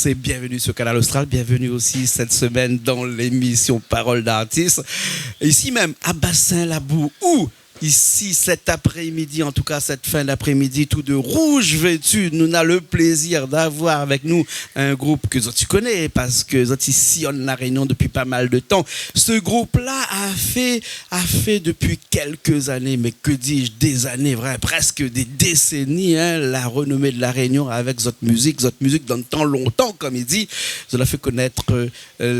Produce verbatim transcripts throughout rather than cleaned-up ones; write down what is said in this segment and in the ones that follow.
et bienvenue sur Kanal Austral. Bienvenue aussi cette semaine dans l'émission Parole d'artiste. Ici même, à Bassin Labou, ou ici, cet après-midi, en tout cas cette fin d'après-midi, tout de rouge vêtu, nou na le plaisir d'avoir avec nous un groupe ke zot i koné, parske zot i siyonn La Réunion depuis pas mal de temps. Ce groupe-là a fait, a fait depuis quelques années, mais que dis-je, des années, vrai, presque des décennies, hein, la renommée de La Réunion avec zot mizik, zot mizik dan tan lontan, comme il dit. Zot la fé konèt, euh,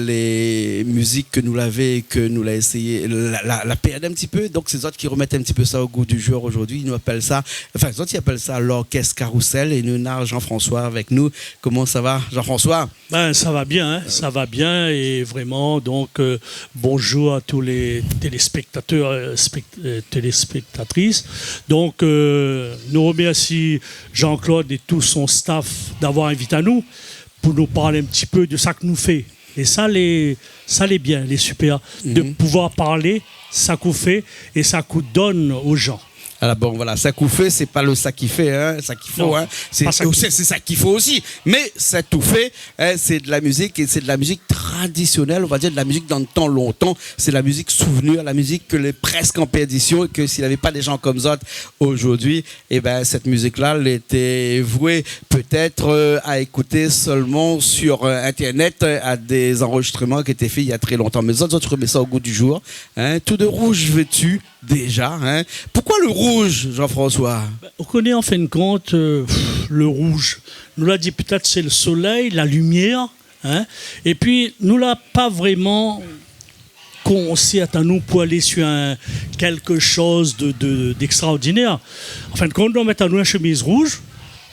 les musiques ke nou lavé, ke nou la éséyé, la, la, la pèrd in ti pé. Donk sé zot ki remèt in ti pé sa au goût du jour aujourd'hui. Nou apèl sa, enfin, zot i apèl sa l'orchestre Carrousel, é nou na Jean-François avec nous. Comment ça va, Jean-François ? Ben, ça va bien, hein, ça va bien, et vraiment, donc, euh, bonjour à tous les téléspectateurs, euh, spect-, euh, téléspectatrices. Donc, euh, nou remèrsi Jean-Claude et tout son staff d'avoir invit anou pou nou parl in ti pé de sak nou fé. É sa lé, sa lé bien, lé super, de pouvoir parl sak ou fé é sak ou donn aux gens. Alors bon, voilà, sak ou fé, sé pa le sak i fé, hein, sak i fo, hein. Non, sé, pa sak i fo. Sé, sé sak i fo osi. Mé sak ou fé, hein, c'est de la musique, et c'est de la musique traditionnelle, on va dire de la musique dan tan lontan. C'est la musique souvenir, la musique ke lé presque en perdition, et que s'il y avait pas des gens comme zot aujourd'hui, eh ben, cette musique-là, elle était vouée peut-être, euh, à écouter seulement sur, euh, Internet, euh, à des enregistrements qui étaient faits il y a très longtemps. Mé zot, zot i remèt sa au goût du jour, hein, tout de rouge vêtu, déjà, hein. Pourquoi le rouge, Jean-François ? Ben, ou koné, an fin de kont, euh, pff, le rouge, nou la di pétèt sé le solèy, la limièr, hein. Épi, nou la pa vréman konsèrt anou pou alé sur in, kèlke shoz de, de, d'extraordinèr. An fin de kont, nou mèt anou in shemiz rouj,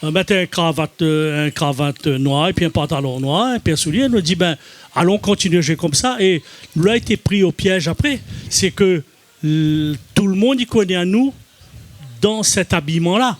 nou mèt in kravat, euh, in kravat, euh, noir, épi in pantalon noir, épi in soulié, nou di, ben, alon kontinié zoué konmsa, é nou la été pri o pièj apré. Sé ke l-, tout le monde i koné anou dan sèt abiman-la.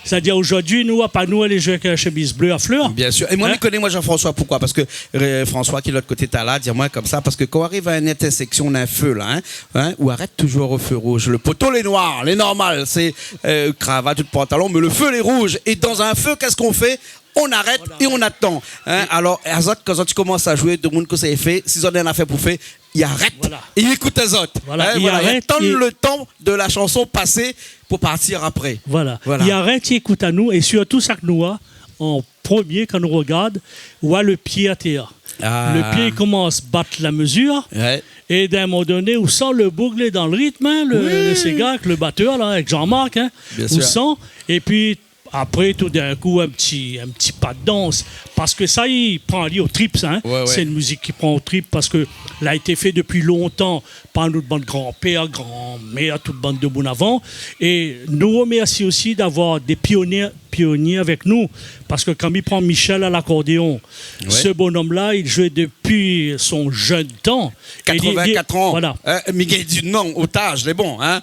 Sétadir, zordi, nou, a pa nou, alé zoué avèk in shemiz blé a flèr. Bien sûr. É moin, mi koné, moin, Jean-François, poukosa ? Parske, euh, François, ki lé de lot koté, la di amoin konmsa, parske kan ou ariv a in intèrseksion, na in fé la, hein, hein, ou arèt toujour o fé rouj. Le poto lé noir, lé normal, sé, euh, kravat ou pantalon, mé le fé lé rouj. É dan in fé, kosa ou fé ? Ou arèt é ou atann. Hein ? Alor, azot, kan zot i komans a zoué, demoun kosa i fé, si zot néna in nafèr pou fé, i arèt, i ékout azot. Voilà. Hein, i arèt, i atann le tan de la shanson pasé pou partir apré. Voilà. I arèt, i ékout anou, é sirtou sak nou, an promié, kan nou rogard, ou oi le pié atèr. Le pié i komans bat la mezir, é d'in moman doné, ou san le boug lé dan le ritm, hein, le, le séga avèk le batèr, la, avèk Jean-Marc, hein, ou san, épi apré, tout d'in kou, in ti, in ti pa d'dans. Parske sa i pran ali o trip, sa, hein. Sé in mizik ki pran o trip parske la été fé dopi lontan par nout bann granpèr, granmèr, tout bann demoun avan. É nou remèrsi osi d'avoir dé pionié, pionié avèk nou. Parske kan mi pran Michel a lakordéon, se bonom-la, li zoué dopi son jenn tan. É li, li, voilà. Hein, mi gingn di non, o taz, lé bon, hein.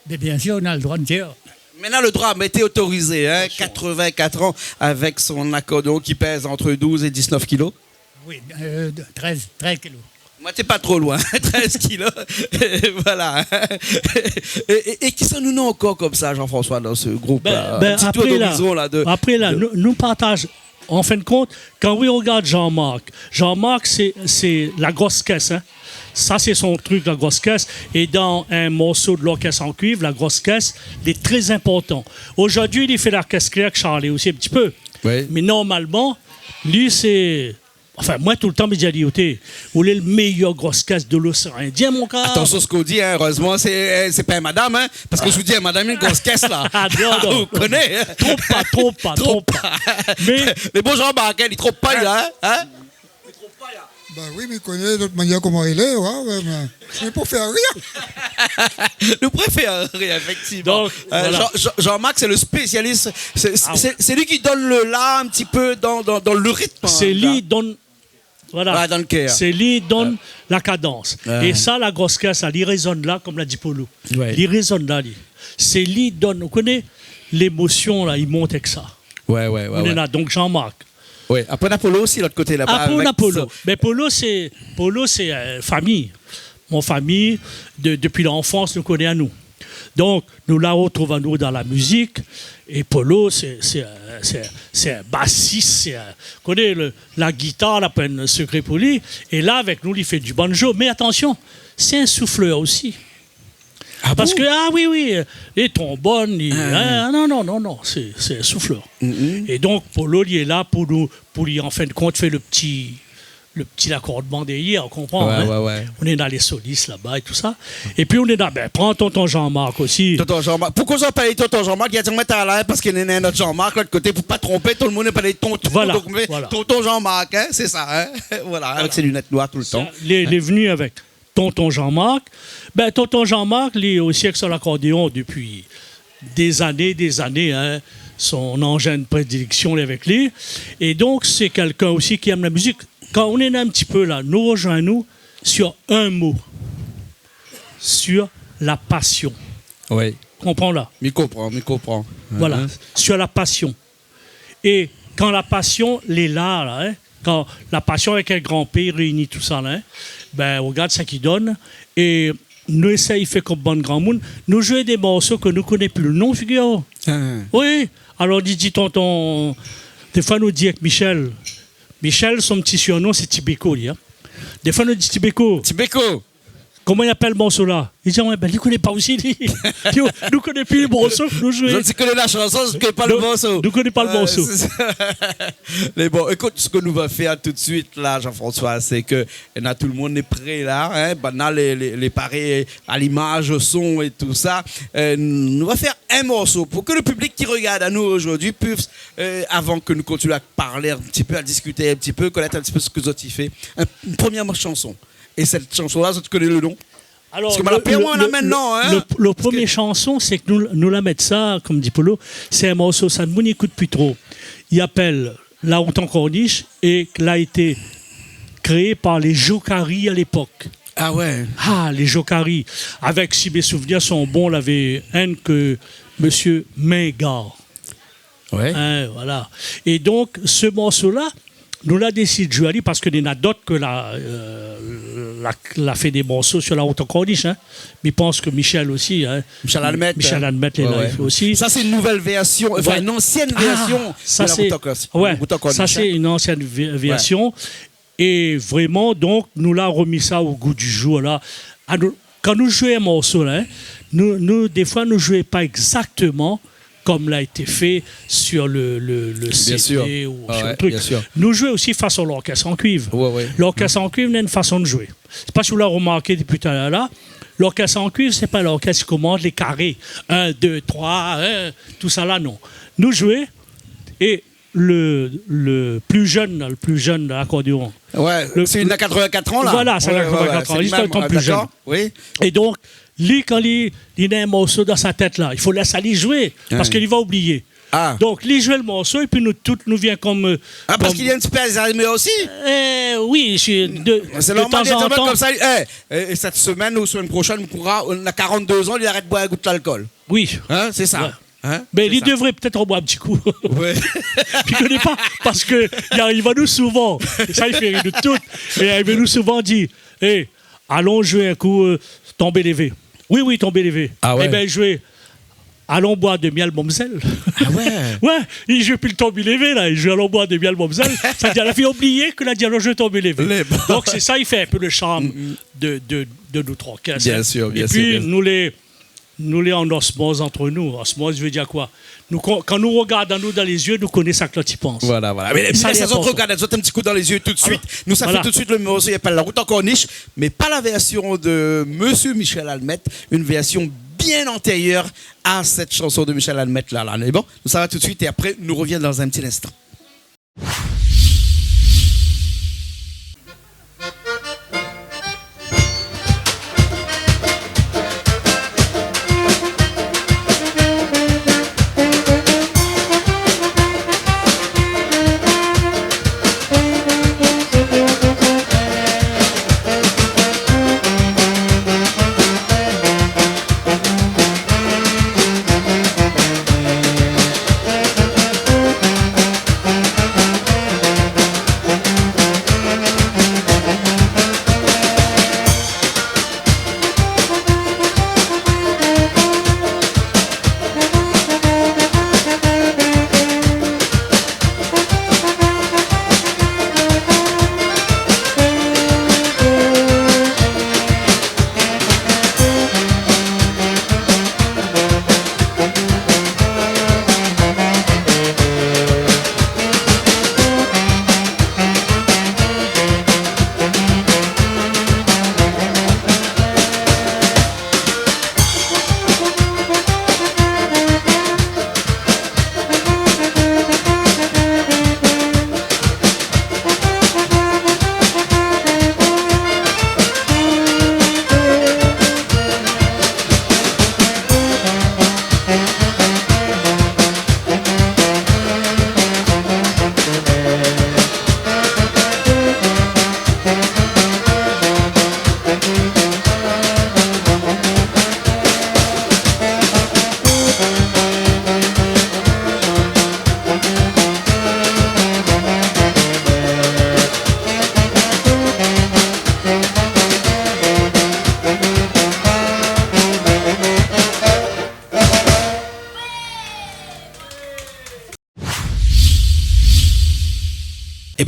Mé bien sûr, ou na le droi de dir. Ou na le droi, mé ou lé otorizé, hein, quatre-vingt-quatre ans, avec son accordéon qui pèse entre douze et dix-neuf kilos. Oui, euh, de, treize, treize kilos. Moin, té pa tro loin, treize kilos. Voilà. É, é, é kisa nou néna ankor konmsa, Jean-François, dan se group-la ? Ben, ben, in ti tour d'orizon, la, de, apré, la, de nou, nou partaz An fin de kont, kan ou rogard Jean-Marc, Jean-Marc, sé, sé la gros kès, hein. Sa, sé son trik, la gros kès. É dan in morso de lorkès an kuiv, la gros kès, lé trè inportan. Zordi, li fé la kès klèr èk Charlé osi in ti pé. Oui. Mé normalman, li, sé, anfin, moin, toultan, mi di ali, oté, ou lé le méyèr gros kès de l'océan Indien, mon gars. Atansion sak ou di, hein, erèzman, sé, sé pa in madam, hein, parske si ou di in madam, in gros kès, la. Ah, non, non. Ou koné, hein. Tronp pa, tronp pa, tronp pa. Mé, mé bon, Jean-Marc, li tronp pa, la, hein, hein. Ba oui, mi koné de tout manièr koman li lé, ouais, ouais, mé sé pou fé rir. Nou préfèr rir, éfèktivman. Donk, euh, voilà. Jean, Jean, Jean-Marc, sé le spésialis, sé, sé, sé li ki donn le la in ti pé dan, dan, dan le ritm, hein. Sé li ki donn Voilà. Voilà, dan le kèr. Sé li donn la kadans. Ouais. É sa, la gros kès, sa, li rézonn la, konm la di Polo. Ouais. Li rézonn la, li. Sé li donn, ou koné, lémosion, la, li mont èk sa. Ouais, ouais, ouais. Nou lé la, donk Jean-Marc. Ouais. Apré, na Polo osi, lot koté laba. Apré, na Polo. Mé Polo, sé, Polo, sé, euh, fami. Mon fami, de, dopi lanfans, nou koné anou. Donk, nou la rotrouv anou dan la mizik, é Polo, sé, sé, sé, sé in basis, sé in, koné, le, la gitar, la pa in sekré pou li, é la, avèk nou, li fé di banjo. Mé atansion, sé in souflèr osi. Ah bon ? Parske, ah oui, oui, euh, lé tronbonn, li, ah, non, non, non, non, sé, sé in souflèr. É donk, Polo, li lé la pou nou, pou li, an fin de kont, fé le ti, le ti lakordman dèrièr, ou konpran, hein ? Ouais, ouais. Nou néna lé solis laba é tousa. Épi nou néna, bin, pran Tonton Jean-Marc osi. Tonton Jean-Marc. Poukoué zot i apèl Tonton Jean-Marc ? Néna in not Jean-Marc lot koté pou pa tronpé, tout le moun i apèl Tonton, voilà, donk, mé voilà. Tonton Jean-Marc, hein, sé sa, hein ? Voilà, avèk sé linèt noir toultan. Sa, lé, lé vni avèk Tonton Jean-Marc. Bin, Tonton Jean-Marc, li osi avèk son lakordéon dopi dé zané, dé zané, hein. Son anzien prédilèksion, lé avèk li. É donk, sé kèlkin osi ki èm la mizik. Kan nou lé in ti pé la, nou rozoinn anou sur in mo. Sur la pasion. Oui. Konpran la ? Mi konpran, mi konpran. Voilà. Sur la pasion. É kan la pasion lé la, la, hein, kan la pasion avèk in gran P i réini tousa la, hein, bin, ou gard sak i donn. É nou éséy fé konm bann gramoun, nou zoué dé morso ke nou koné pi le non, figir aou. Oui, alor, li di tonton, défoi nou di avèk Michel, Michel, son ti surnom, sé Tibéko, li, hein. Défoi nou di Tibéko. Tibéko. Koman i apèl morso la ? Li di, ah ouais, bin, li koné pa osi, li. Li, nou koné pi le morso ke nou zoué. Zot i koné la shanson, zot i koné pa le morso. Nou, nou koné pa le morso. Euh, sé sa. Mé bon, ékout, sak nou va fèr tout suit la, Jean-François, sé ke, euh, na tout le moun lé pré la, hein, banna lé, lé, lé paré a limaz, o son é tousa. Euh, nou va fèr in morso pou ke le piblik ki rogard anou zordi pui, euh, avan ke nou kontinié a parl in ti pé, a diskité in ti pé, konèt in ti pé sak zot i fé, in, in promié shanson. É sèt shanson la, zot i koné le non ? Alor, parske le, le, le, le, hein, le promié shanson, sé ke nou, nou la mèt sa, konm di Polo, sé in morso sa moun i ékout pi tro. I apèl La rout an kornish é la été kréé par lé Jokari a lépok. Ah ouais. Ah, lé Jokari. Avèk, si mé souvnir son bon, lavé inn ke Mésyé Mingar. Ouais. Hein, voilà. É donk, se morso la, nou la désid zoué ali parske néna dot ke la, euh, la, la fé dé morso sur La rout an kornish, hein. Mi pans ke Michel osi, hein. Michel Admette, Michel Admette, ouais, la fé osi. Sa, sé in nouvèl vèrsion, anfin, in ansien vèrsion de La rout an kornish, hein. Ouais, sa, sé in ansien vè-, vèrsion. Vréman, donk, nou la romi sa o gou di zour, la. Ah, nou, kan nou zoué in morso, la, hein, nou, nou, défoi, nou zoué pa égzakteman konm la été fé sur le, le, le C D ou sur le trik. Bien sûr. Nou zoué osi fason lorkès an kuiv. Ouais, ouais. Lorkès an kuiv, néna in fason de zoué. Sé pa si ou la romarké dopi talèr la, lorkès an kuiv, sé pa lorkès ki komans lé karé. In, dé, troi, hein, tousa la, non. Nou zoué, é le, le pli jenn, le pli jenn lakordéon. Ouais, le, sé inn a katrovin-katr an, la. Voilà, sé inn a katrovin-katr an, sé li mèm, zis in tan pli jenn. Dakor, oui. É donk, li, kan li, li néna in morso dan sa tèt la, i fo lès ali zoué, parske li va oublié. Ah. Donk, li zoué le morso, épi nou tout, nou vien konm, euh, ah, parske li néna in ti pé Alzheimer osi. Euh, oui, sé de, de tan an tan. Sé normal, dé tan konmsa, eh, é, é sèt semèn ou semèn proshèn, ou kourra, ou na karant-dé zan, li arèt boir in gout lalkol. Oui. Hein, sé sa. Ouais. Hein ? Mé li devré pétèt boir in ti kou. Ouais. Mi koné pa, parske li ariv anou souvan. É sa, i fé ri anou tout. Mé li ariv anou souvan, di, eh, alon zoué in kou, euh, Tonbé lévé. Oui, oui, Tonbé lévé. Ah ouais. Eh bin, zoué Alon boir de mièl, mamzèl. Ah ouais. Ouais, li zoué pi le Tonbé lévé, la. Li zoué Alon boir de mièl, mamzèl. Sa di, la fé oublié ke la di alon zoué Tonbé lévé. Donk, sé sa, i fé in pé le sharm de, de, de nout orkès, hein. Bien sûr, bien sûr. Épi, nou lé Nou lé an osmoz ant nou. Osmoz i vé dir koi ? Nou kon-, kan nou rogard anou dan lé zié, nou koné sak lot i pans. Voilà, voilà. Mé, mé sa, lé inportan. Lès azot rogard azot in ti kou dan lé zié tout de suit. Nou sa fé tout de suit le morso i apèl La rout an kornish, mé pa la vèrsion de Mésyé Michel Admette, in vèrsion bien antérièr a sèt shanson de Michel Admette la, la. Mé bon, nou sava tout de suit é apré nou rovien dan in ti linstan.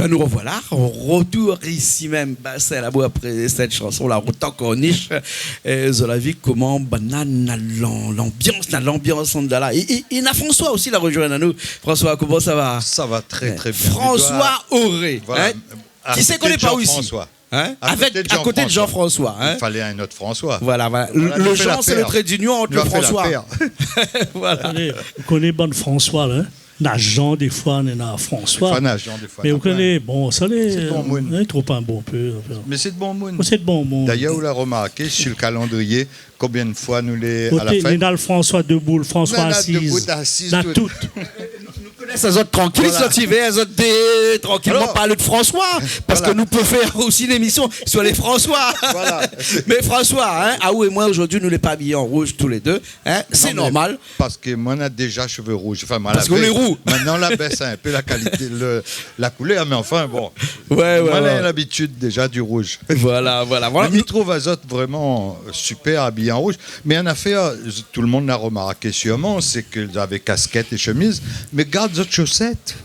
Nou revoilà, retour isi mèm, Bassin Labou, apré sèt shanson-la, Rotan Kornish. Zot la vi koman banna na lan-, lanbians, na lanbians anndan la. É, é, é na François osi la rozoinn anou. François, koman sa va ? Sa va trè, trè bien. François Auré, voilà. Ki sé koné pa isi ? Akoté de Jean-François. Akoté de Jean-François, in ? I falé in not François. Voilà, voilà. Le Jean, sé le trè d'inion ant le François. Voilà. Ou koné, ou koné bann François la, in ? Na Jean défoi, na François. Défoi na Jean, défoi na Jean. Mé ou koné, bon, sa lé, lé tro in bon pé. Mé sé de bon moun. Sé de bon moun. Dayèr, ou la remarké, si le kalandriyé, konbien de foi nou lé a la fin ? Néna le François debout, le François assis. Néna debout, asiz, tout. Nou lès azot trankil, zot i vé, zot dé, trankilman parl de François, parske nou pé fé osi in émision sur les François. Voilà. Mé François, in, a ou é moin zordi, nou lé pa abiyé an rouz tou lé dé, in, sé normal. Parske moin na déza shové rouz. Anfin, moin la bès in pé la kalité, le, la koulèr, mé anfin, bon. Moin la labitid déza du rouz. Voilà, voilà. Mé mi trouv azot vréman, eu, super abiyé an rouz. Mé in afèr, tout le moun la remarké sirman, sé ke zot lavé kaskèt é shemiz, mé gard zot shosèt.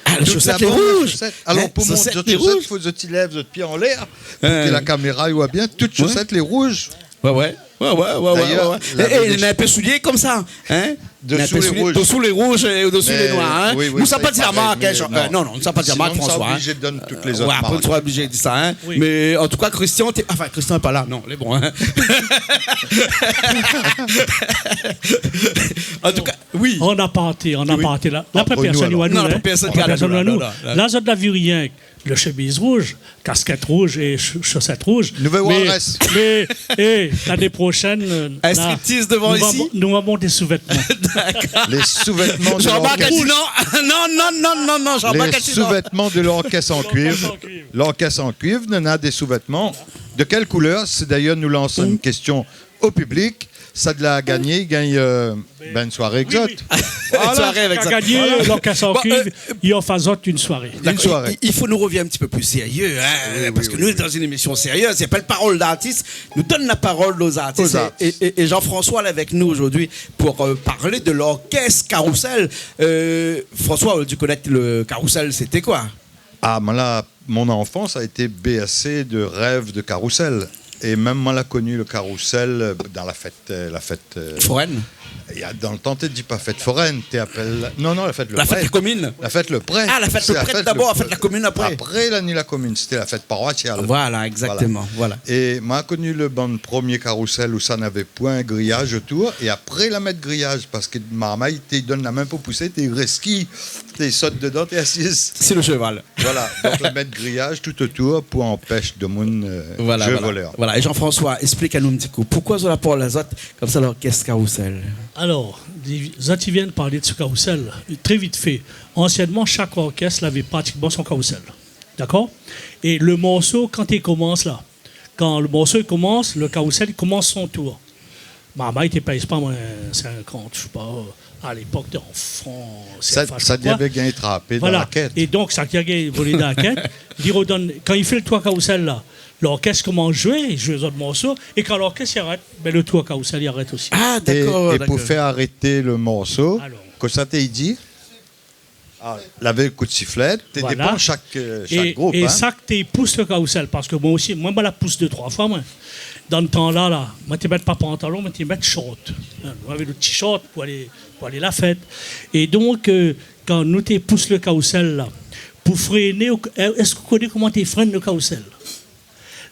Ah, lé shosèt lé rouz. Alor, pou mont zot shosèt, fo zot i lèv zot pié anlèr, pou ke la kaméra i voi bien, tout shosèt lé rouz. Ouais, ouais. Dayèr, é, é néna in pé soulié konmsa, in ? Dosou lé rouz é dosou lé noir, in ? Nou sa pa di la mark, in, non, non, nou sa pa di la mark, François, in. Sinon, nou sra oblizé donn tout lé zot mark. Apré, nou sra oblizé di sa, in. Mé an tou ka, Christian, té, anfin, Christian lé pa la, non, lé bon, in. An tou ka, oui. An aparté, an aparté, la, la pèrsone i oi anou, la pèrsone i oi anou. La, zot la vi rienk le shemiz rouz, kaskèt rouz é sh-, shosèt rouz. Nouvèl walrès. Mé, mé, é, lané proshèn, eu, in striptiz dovan isi, nou va mont dé souvètman. D'accord. Les sous-vêtements de l'orchestre. Jean-Marc a dit non. Non, non, non, non, non, Jean-Marc a dit non. Les sous-vêtements de l'orchestre en cuivre. L'orchestre en cuivre. L'orchestre en cuivre, néna dé souvètman. De kèl koulèr ? Sé dayèr, nou lans in késtion o piblik, sak la gagné, i gingn, eu, bin, in soiré èk zot. Oui, oui. Voilà. Soiré avèk zot. Sak la gagné, l'orchestre en cuivre, eu, i ofèr azot in soiré. D'accord. In soiré. I, i, i fo nou rovien in ti pé pli sérié, in, parske nou lé dan in émision sérièz, i apèl Parole d'artiste. Nou donn la parol o zartis. É, é, é Jean-François lé avèk nou zordi pou, eu, parl de l'orchestre Carrousel. Eu, François, ou la di konèt le Carrousel, sété koi ? Ah, moin la, mon enfance a été bercée de rêves de carrousel. É mèm moin la koni le Carrousel, eu, dan la fèt, eu, la fèt, eu, forèn. Dan le tan, té di pa fèt forèn, té apèl, non, non, la fèt le prèt. La fèt la komine. La fèt le prèt. Ah, la fèt le prèt dabor, la fèt la komine apré. Apré, la ni la komine, sété la fèt parosial. Voilà, exactement, voilà. É moin la koni le bann promié Carrousel ousa navé poin griyaz otour, é apré la mèt griyaz, parske marmay té i donn la min pou pousé, té i reski, té i sot dedan, té i asiz. Sé le sheval. Voilà, donk la mèt griyaz tout otour pou anpèsh demoun, eu, zoué volèr. Voilà. É Jean-François, esplik anou in ti kou, poukosa zot la apèl azot konmsa l'orchestre Carrousel ? Alor, di-, zot i vien parl de se Carrousel, trè vit fé. Ansiènman, shak orkès lavé pratikman son Carrousel. Dakor ? É le morso, kan i komans la, kan le morso i komans, le Carrousel i komans son tour. Marmay té pèy, sé pa moin, sinkant, mi koné pa, a lépok, té an fran, sa, sa té i gingn trapé dan la kèt. Voilà. É donk, sa té i gingn volé dan la kèt, li rodonn, kan i fé le tour Carrousel la, l'orkès i komans zoué, i zoué zot morso, é kan l'orkès i arèt, bin, le tour Carrousel i arèt osi. Ah, dakor, dakor. É, é pou fé arèt le morso, kosa té i di ? Ah, lavé le kou de siflèt, té dépan shak, eu, shak group, in. Voilà. É, é sak té i pous le Carrousel, parske moin osi, moin, moin la pous dé troi foi, moin. Dan le tan la, la, moin té mèt pa pantalon, moin té mèt short. In, nou lavé le ti short pou alé, pou alé la fèt. É donk, eu, kan nou té pous le Carrousel la, pou fréné, eu, èske ou koné koman té i frèn le Carrousel ?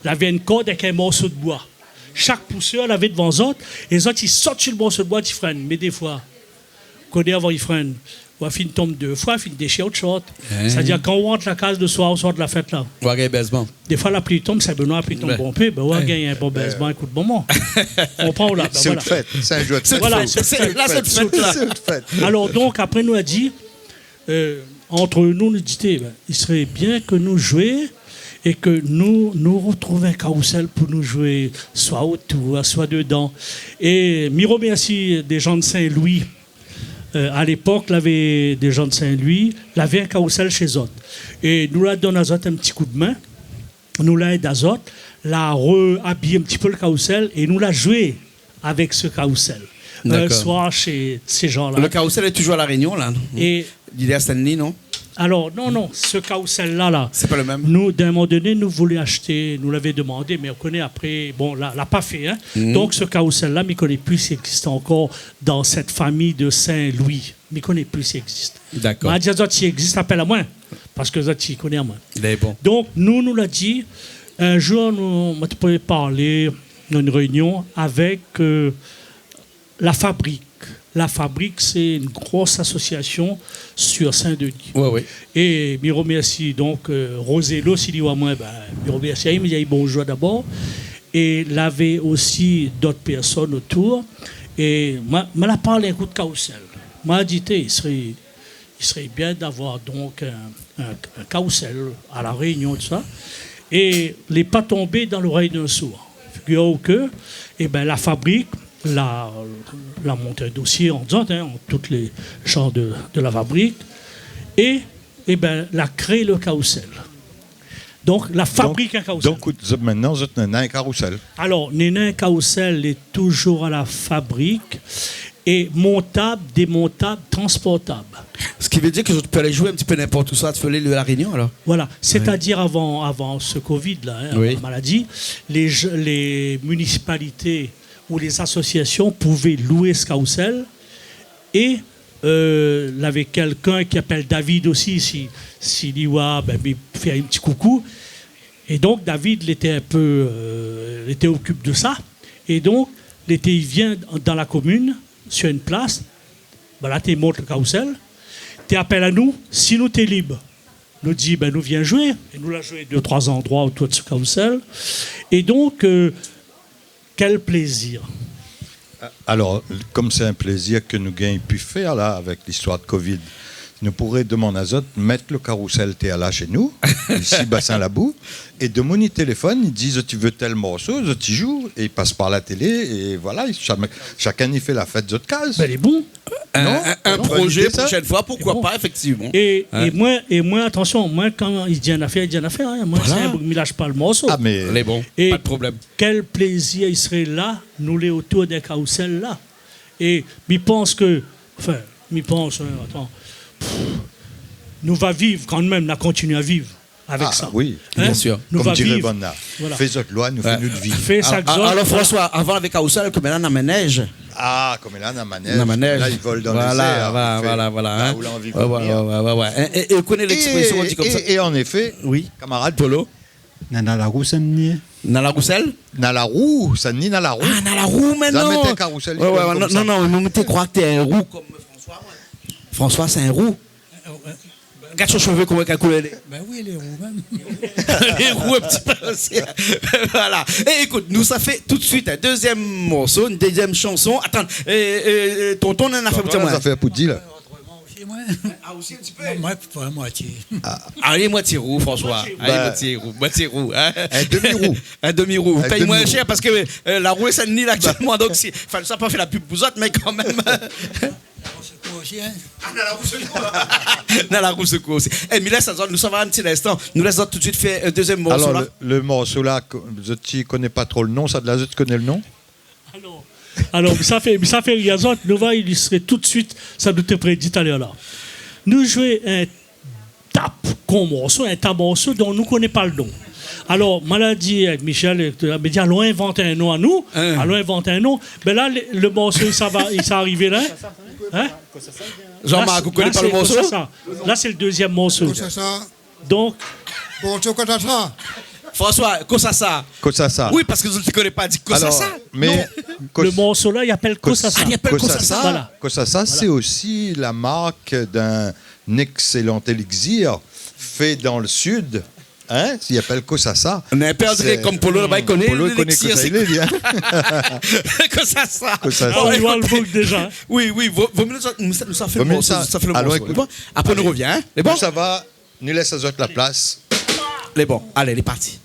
Lavé in kord avèk in morso de boi. Shak pousèr lavé devan zot, é zot i sot si le morso de boi, ti frèn. Mé défoi, koné avan i frèn, ou la fine tonm dé foi, fine déshir out short. Sétadir, kan ou rant la kaz le soir, ou sort la fèt la. Ou la gingn bèzman. Défoi, la pli i tonm, Sin-Benoi, la pli i tonm bonpé, bin, ou la gingn in bon bèzman, in kou de moman. Konpran ou la, bin, voilà. Sé out fèt, sé in zour de fèt. Voilà, sé out fèt. Sé out fèt. Alor, donk, apré, nou la di, eu, ant nou, nou di, té, bin, i sré bien ke nou zoué é ke nou, nou rotrouv in Carrousel pou nou zoué, soi otour, soi dedan. É mi romèrsi dé jan de Sin-Loui. Eu, a lépok, lavé dé jan de Sin-Loui, lavé in Carrousel shé zot. É nou la donn azot in ti kou de min. Nou la èd azot, la réabiy in ti pé le Carrousel é nou la zoué avèk se Carrousel. Dakor. In soir shé sé jan-la. Le Carrousel lé touzour a La Rényon, la, non ? É li lé a Sin-Dni, non ? Alor, non, non, se karousèl-la, la, sé pa le mèm. Nou, d'in moman doné, nou voulé ashté, nou lavé demandé, mé ou koné apré, bon, la, la pa fé, in. Donk, se karousèl-la, mi koné pi si i égzis ankor dan sèt famiy de Sin-Loui. Mi koné pi si i égzis. Dakor. Ma di azot, si i égzis, apèl amoin, parske zot i koné amoin. Mé bon. Donk, nou, nou la di, in zour, nou, moin té pou parl dan in réinion avèk, euh, La Fabrik. La Fabrik, sé in gro asosiasion sur Sin-Dni. Oué, oué. É mi romèrsi donk, euh, Rosello, si li oi amoin, bin, mi romèrsi ali, mi di ali bonzour dabor. É lavé osi d'ot pèrsone otour. É moin, moin la parl in kou de karousèl. Moin la di, té, i sré i sré bien d'avoir donk in, in, in karousèl a La Rénion, tousa. É lé pa tonbé dan lorèy d'in sour. Figir aou ke, ébin, La Fabrik la, la mont in dosié an dizan, in, an tout lé jan de, de La Fabrik. É, ébin, la kré le karousèl. Donk, La Fabrik in karousèl. Donk, donk, zot, mintnan, zot néna in karousèl. Alor, néna in karousèl lé touzour a La Fabrik, é montab, démontab, transportab. Sak i vé dir ke zot i pé alé zoué in ti pé ninport ousa, zot i pé alé La Rénion, alor ? Voilà. Sétadir avan, avan se covid-la, in, avan la maladi, lé je-, lé minisipalité ou lé asosiasion pouvé loué se karousèl é, euh, lavé kèlkin ki apèl David osi, si, si li oi, bin, mi fé in ti koukou. É donk, David, li lété in pé, euh, li lété okip de sa. É donk, li lété, li vien dan la komine, sur in plas. Bin la, té mont le karousèl. Té apèl anou, si nou té lib. Nou di, bin, nou vien zoué. É nou la zoué dé, troi zandroi otour de se karousèl. É donk, euh, Kèl plézir. Alor, kom sé in plézir ke nou gingn pi fèr la, avèk listoir de covid, nou pouré domann azot mèt le karousèl tèr la shé nou, isi Bassin Labou, é demoun i téléfone, i di, zot i vé tèl morso, zot i zoué, é i pas par la télé, é voilà, shak-, shakinn i fé la fèt zot kaz. Bin, lé bon. Non ? In, in, in projé, proshèn foi, poukoi pa, éfèktivman. É, é moin, é moin, atansion, moin, kan i di in afèr, i di in afèr, in. Moin, sé in boug, mi lash pa le morso. Ah, mé lé bon, pa de problèm. Kèl plézir i sré la, nou lé otour d'in karousèl la. É mi pans ke, anfin, mi pans, in, atann, pff, nou va viv kanmèm, nou va kontinié a viv. Avèk sa. Ah oui, bien sir. Nou va viv. Kom di Banna, voilà. Fé zot loi, nou fé nout vi. Fé sa ke zot, voilà. Alor, François, avan avèk karousèl, koméla na manèz. Ah, koméla na manèz. Na manèz. La, i vol dan lé zèr, voilà, voilà, voilà, in. La ou la anvi venir. Ouais, ouais, ouais. É, é, é ou koné lèksprésyon, i di konmsa. É, é an éfé, kamarad Polo. Na, na larou Sin-Dni. Na larousèl ? Na larou Sin-Dni, na larou. Ah, na larou mintnan. Zamé té karousèl. Ouais, ouais, non, non, non, mé mi té kroi ke té in rou kom François, moin. François, sé in rou. Euh, euh, gard son shové koman, kèl koulèr lé. Bin oui, lé rou mèm. Lé rou in ti pé osi. Voilà. É ékout, nou sa fé tout de suit in dézyèm morso, in dézyèm shanson. Atann, é, é, é, tonton, néna in afèr pou di amoin. Tonton, néna in afèr pou di la. Otroman osi, moin. Ah, osi in ti pé. Moin, moin, moitié. Ah. Alé, moitié rou, François. Alé, moitié rou, moitié rou, in. In demi-rou. In demi-rou. Ou pèy moin shèr parske, euh, larou Sin-Dni la, aktièlman, donk si, anfin, sa pa fé la pub pou zot, mé kanmèm. Sekour osi, in. Ah, na larou sekour. Na larou sekour osi. É, mi lès azot, nou sava in ti linstan. Nou lès azot tout de suit fé, euh, dézyèm morso la. Alor, le, le morso la, ke, zot i koné pa tro le non, sa de la, zot i koné le non ? Alor, alor, mi sa fé, mi sa fé ri azot, nou va ilistré tout de suit sak nou té prédi talèr la. Nou zoué in tap kon morso, in ta morso dont nou koné pa le non. Alor, moin la di avèk Michel, é tout, mé di, alon invant in non anou, alon invant in non. Bin la, le, le morso, i sava, i sa arivé la, in ? In ? Jean-Marc, ou koné pa le morso ? La, sé, la, sé le dézyèm morso. Kosa sa ? Donk, morso Kosa sa. François, Kosa sa. Kosa sa. Oui, parske zot i koné pa di Kosa sa. Alor, mé non, le morso la, i apèl Kosa sa. Ah, i apèl Kosa sa. Kosa sa, voilà. Kosa sa, sé osi la mark d'in ékselan élixir fé dan le sud, in, i apèl Kosa sa. Ou la pèrd, sé kom Polo laba, i koné, Polo i koné l'élixir, Kosa sa, sé li, in. Kosa sa. Kosa sa. Ah, ou lé loin le boug déza. Oui, oui, vo, vo mié nou sa, nou sa fé le morso, nou sa fé le morso. Alon ékout. Bon, apré nou rovien, in. Lé bon ? Nou sava, nou lès azot la plas. Lé bon, alé, lé parti.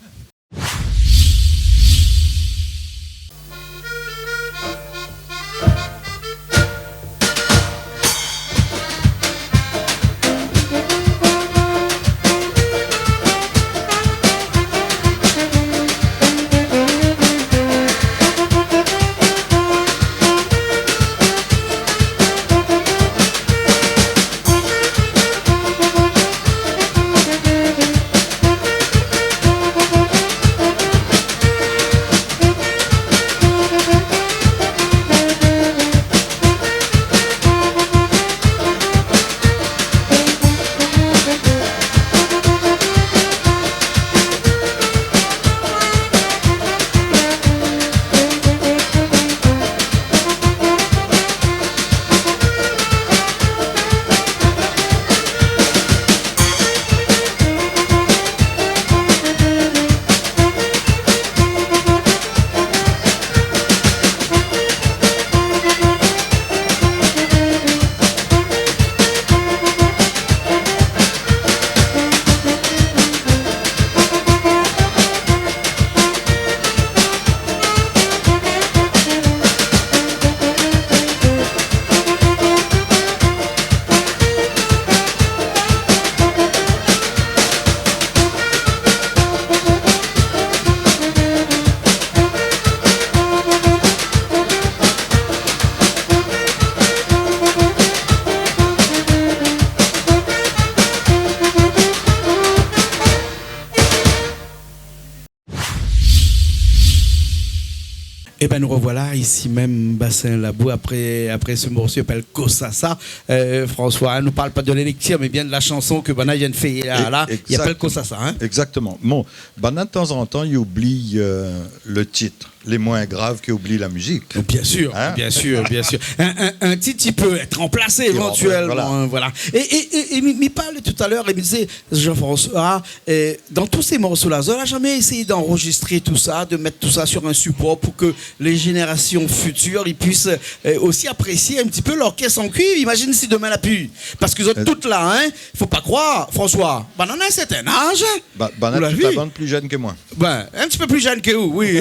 Ében, nou rovoila isi mèm, Bassin Labou, apré, apré se morso i apèl Kosasa. Euh, François, hein, nou parl pa de lélektir, mé bien de la shanson ke banna i vien fé la, la, i apèl Kosasa, hein. Exactement. Bon, banna, tanzantan, i oubli, euh, le titre. Lé moin grav ki oubli la mizik. Bien sûr, hein, bien sûr, bien sûr. Un, un, un titre, il peut être remplacé éventuellement, hein, voilà. Et, et, et, et mi, mi parl tout à l'heure, et mi disais, Jean-François, euh, dans tous ces morceaux-là, zot la jamais essayé d'enregistrer tout ça, de mettre tout ça sur un support pour que les générations futures, ils puissent, euh, aussi apprécier un petit peu l'orchestre en cuivre. Imagine si demain la pli. Parce que zot tout la, hein, faut pas croire, François, banna néna un certain âge, hein. Ba, banna tout la bann pli jenn ke moin. Ben, un petit peu plus jeune que vous, oui.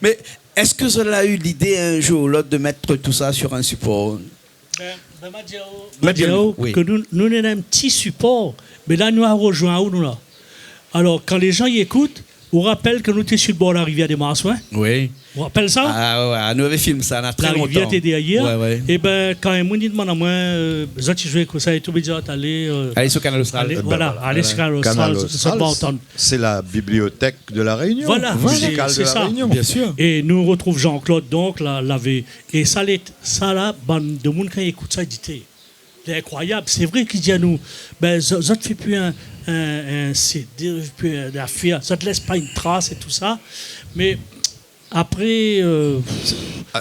Mais est-ce que zot la eu l'idée un jour ou l'autre de mettre tout ça sur un support ? Ben, ben, ma di aou, ma di aou ke nou, nou néna in ti sipor, mé la nou la rozoinn aou, nou la. Alor, kan lé jan i ékout, ou rapèl ke nou té si le bor la rivièr dé Marsouin ? Oui. Ou rapèl sa ? Ah ouais, nou lavé film sa, na trè lontan. La rivièr té dèrièr. Ouais, ouais. Ében, kan in moun i demann amoin, euh, zot i zoué kosa é tout, mi di, alé, euh, alé su Kanal Austral. Alé, voilà, alé su Kanal Austral, zot va antann. Sé la bibliothèque de La Réunion, voilà, musicale de La Réunion. Bien sûr. É nou rotrouv Jean-Claude, donk, la, lavé. É sa, lé, sa la, bann demoun, kan i ékout sa, i di, té, lé inkroiyab. Sé vré ki di anou, ben, zot, zot i fé pi in, in, in CD, pi in afèr, zot i lès pa in tras é tout sa. Mé apré, euh,